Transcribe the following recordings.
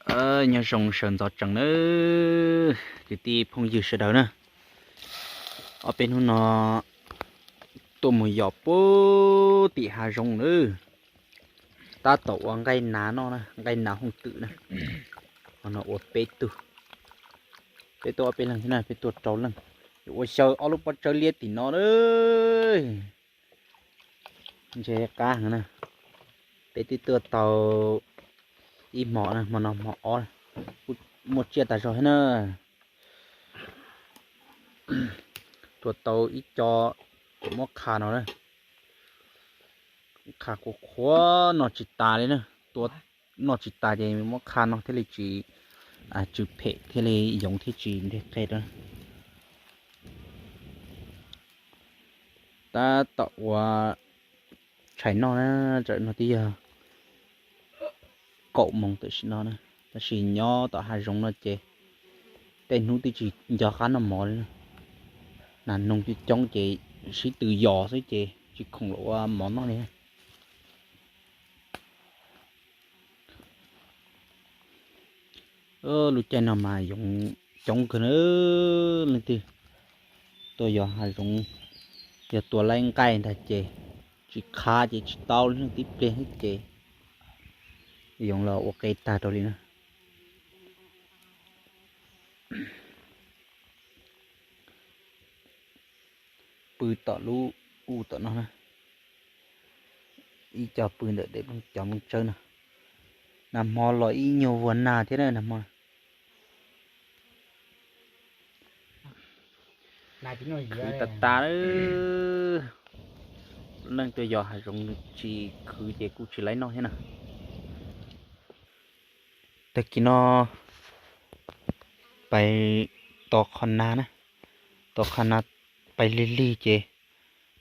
Nyob zoo sawv ntxov tsees nawb kwv tij phooj ywg sawv daws na. Ob peb hnub no tuaj mus yos puag tim hav zoov nawb. Tab tom ua nqaij nas noj na, nqaij nas hooj twm na. Ho no ua peb tug, peb tuaj ob peb leeg thiab na, peb tuaj rau leej. Ua xyaw ob lub pob tsawb liab tim no na. Ntshe qab heev na. Peb twb tuaj tau ib hmos na, hmo no hmo ob, muaj tsiaj tas zog thiab na. Tuaj tau ib co, muab qha no na. Qha qhuav qhuav noj tsis tas li na. Tua noj tsis tas ces muab qha no thiaj li tsis, tsw phem thiaj li yoov thiaj tsis nteg qe rau. Tab tom ua tshais noj na, tam no twb yog kaum moos tam sim no na, tab sis nyob tom hav zoov no ces tej hnub twb tsis nco qab noj mov li na. Nas noog coob coob ces sib tw yos xwb ces tsis khoom los ua mov noj li. Lub caij no mas yoov coob kawg na. Leej twg tuaj yos hav zoov, yog tua laib nqaij ntag ces tsis qha ces tsis tau li, tib pliag xwb ces yoov los ua qe tag rau li na. Pw tom lub u tom no na, ib co pw ntawm cov nplooj tsawb no. Nag hmo los ib nyuag vuag nag thiab na nag hmo. Khwv tas tas, leej twg yos hav zoov tsis khwv ces kuj tsis laib noj thiab na. Tag kis no pais tos qhov nas na, tos qhov nas pais lig lig ces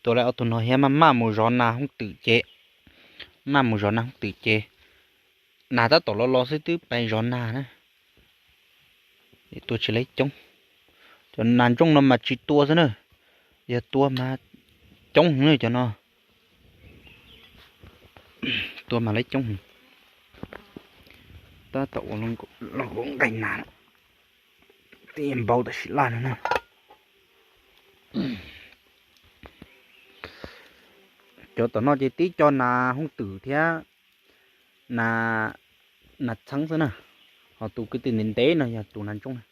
tua lawm ob tug no thiab maj maj mus zov nas hoob twm ces, maj mus zov nas hoob twm ces nas tab tom los los xwb twb pais zov nas na. Tua tsis laib coob. Cov nas ntsooj no mas tsis tua xwb na, yog tua mas coob heev na cov no. Tua mas laib coob heev. Tab tom ua los nqaij nas, twb npau tam sim laj no na. Cov tom no ces tib co nas hoob twm thiab nas txheeb xwb na. Ho tus kwv tij ntev ntev no yog tus nas ntsooj na.